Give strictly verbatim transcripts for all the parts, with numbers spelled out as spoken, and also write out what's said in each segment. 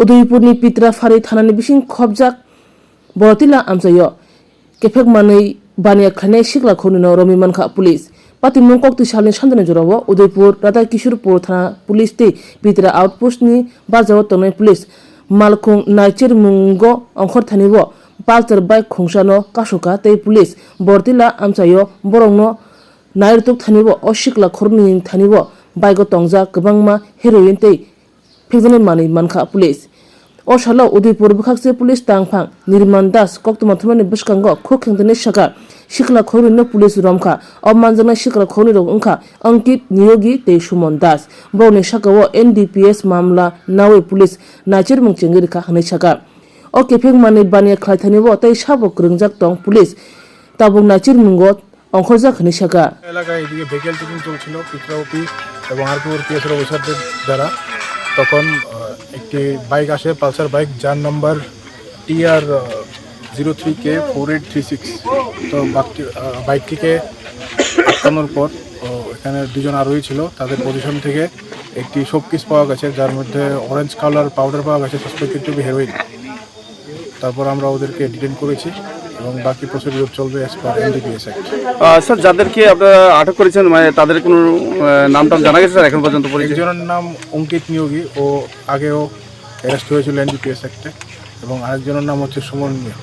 Udaipurni Pitra Phari thanani bising khopjak Borotila amchaio kephek manwi baniya khlainai sikla khornwino romwi mankha police. Patimung koktwi salni sandani jorao Udaipur Radha Kishorpur thana police tei Pitra outpost ni barjao tongnai police malkhung naichirmungo ongkhor thanibo Pulsar bike khungsano kasoka tei police Borotila amchaio borokno nairwtuk thanibo o sikla khornwini thanibo bike o tongjak kwbangma heroin tei phekjaknai manwi mankha police. O salo Udaipur bwkhakse police tangphang Nirman Das koktwma thumnani bwskango khuk khengtini saka sikla khornwino police romkha. O manjaknai sikla khornwi rok wngkha Ankit Niyogi tei Suman Das. Borokni sakao N D P S mamla nawi police naichirmung chengwi rwkha hwnwi saka. O kephek manwi baniya khlaithani bo tei sabo kwrwngjak tong police tabuk naichirmungo ongkhorjak hwnwi saka. এলাকায় এদিকে vehicle checking চলছিল পিপরা ওপি এবং আরপিওর পিএসআর অফিসারদের দ্বারা। তখন আহ, একটি বাইক আসে, পালসার বাইক, যার number TR zero three K four eight three six. তো বাকি আহ, বাইকটিকে আটকানোর পর ও, এখানে দুজন আরোহী ছিল, তাদের পজিশন থেকে একটি শোপিস পাওয়া গেছে, যার মধ্যে অরেঞ্জ কালার পাউডার পাওয়া গেছে, সাসপেক্টেড টু বি হেরোইন। তারপর আমরা ওদেরকে ডিটেইন করেছি এবং বাকি প্রসিডিউর চলবে অ্যাজ পার এনডিপিএস অ্যাক্ট। আহ, স্যার, যাদেরকে আপনারা আটক করেছেন, মানে, তাদের কোনো, আহ, নাম টাম জানা গেছে, স্যার, এখন পর্যন্ত পরিচয়? একজনের নাম অঙ্কিত নিয়োগী, ও আগেও অ্যারেস্ট হয়েছিল এনডিপিএস অ্যাক্টে, এবং আরেকজনের নাম হচ্ছে সুমন মিয়া।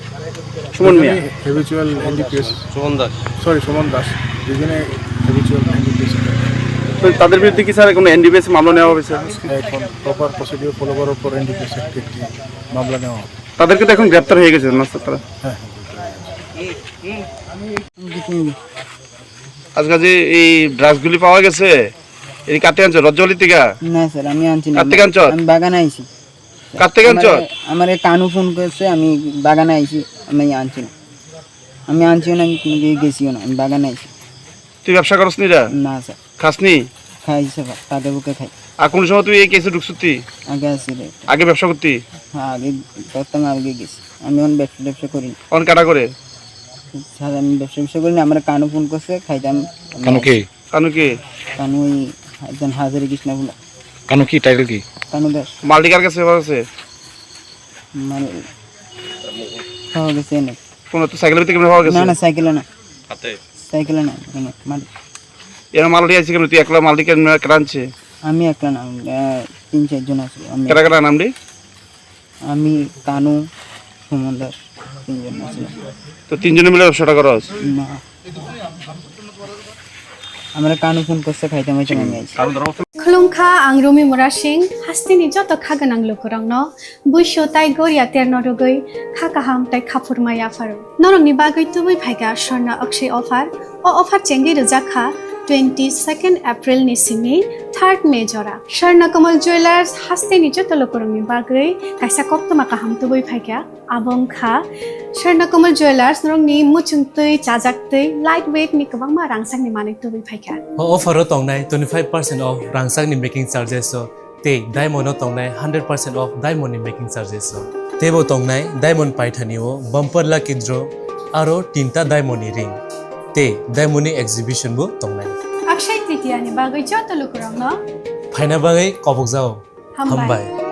সুমন মিয়া। দুজনেই হ্যাবিচুয়াল এনডিপিএস। সুমন দাস। সরি, সুমন দাস। দুজনে হ্যাবিচুয়াল এনডিপিএস। তো তাদের বিরুদ্ধে কি, স্যার, কোনো এনডিপিএস মামলা নেওয়া হবে, স্যার? এখন প্রপার প্রসিডিউর ফলো করার পর এনডিপিএস অ্যাক্টে একটি মামলা নেওয়া হবে। তাদেরকে তো এখন গ্রেপ্তার হয়ে গেছে না, স্যার, তারা? হ্যাঁ, হ্যাঁ, গ্রেপ্তার হয়ে গেছে। আজকে যে এই ড্রাগসগুলি পাওয়া গেছে, এই কাতে আনছো? রজলি থেকে? না স্যার, আমি আনছি না। কার থেকে আনছো? আমি বাগানে আইছি। কার থেকে আনছো? আমারে, আমারে কানু ফোন করছে, আমি বাগানে আইছি, আমি আনছি না। আমি আনছিও না, আমি কোনো জায়গায় গেছিও না, আমি বাগানে আইছি। তুই ব্যবসা করস নি রে? না স্যার। খাস নি? খাই স্যার, তাদের বুকে খাই। আর কোন সময় তুই এই কেসে ঢুকছিস তুই? আগে আছি রে। আগে ব্যবসা করতি? হ্যাঁ, আগে করতাম, আগে গেছি। আমি এখন ব্যবসা ট্যাবসা করি না। অন কাটা করে? স্যার, আমি ব্যবসা ট্যাবসা করি না, আমার কানু ফোন করছে, খাইতাম। কানু কে? কানু কে? কানু ওই একজন হাজারি কৃষ্ণা বলে। কানু কি, টাইটেল কি? কানু দাস। মালটি কার কাছে পাওয়া গেছে? মানে, পাওয়া গেছে এনে। কোন তো সাইকেলের ভিতরে কেমনে পাওয়া গেছে? না, না, সাইকেলে না। হাতে? সাইকেলে না, এনে, মানে। এরা মালটি আছে কেমনে? তুই একলা মালটি কেমনে, কেন আনছে? আমি একলা না, আহ, তিন চারজন আছে। আমি কেটা কেটা নাম রে? আমি, কানু, সুমন দাস, তিনজন আছিলাম। তো তিনজনে মিলে ব্যবসাটা করস? না। আমরা কানু ফোন করছে, খাইতে মাইতে আমি আইছি। Khulumkha, ang Rumi Murasing, hasteni joto kha gwnang lukurokno buisu tai goria terno rwgwi kha kaham tai khaphurma yapharo. Norokni bagwi tubui phaikha Swarna Akshay offer. O offer chengwi rwjak kha twenty second April ni simi third May jora. Swarna Kamal Jewellers hasteni joto lukurokni bagwi kaisa koktwma kaham tubui phaikha. Abo wngkha Swarna Kamal Jewellers, norokni muchungtwi, chajaktwi, light weight ni kwbangma rangchakni manwi tubui phaikha. O offer o tongnai twenty five percent off rangchakni making charges o tei diamond o tongnai hundred percent off diamond ni making charges o. Teibo tongnai diamond paithani o bumper lucky draw aro tinta diamond ni ring tei diamond ni exhibition bo tongnai. Akshay Tritiya ni bagwi joto lukurokno phaina bagwi kobokjao. Hambai. Hambai.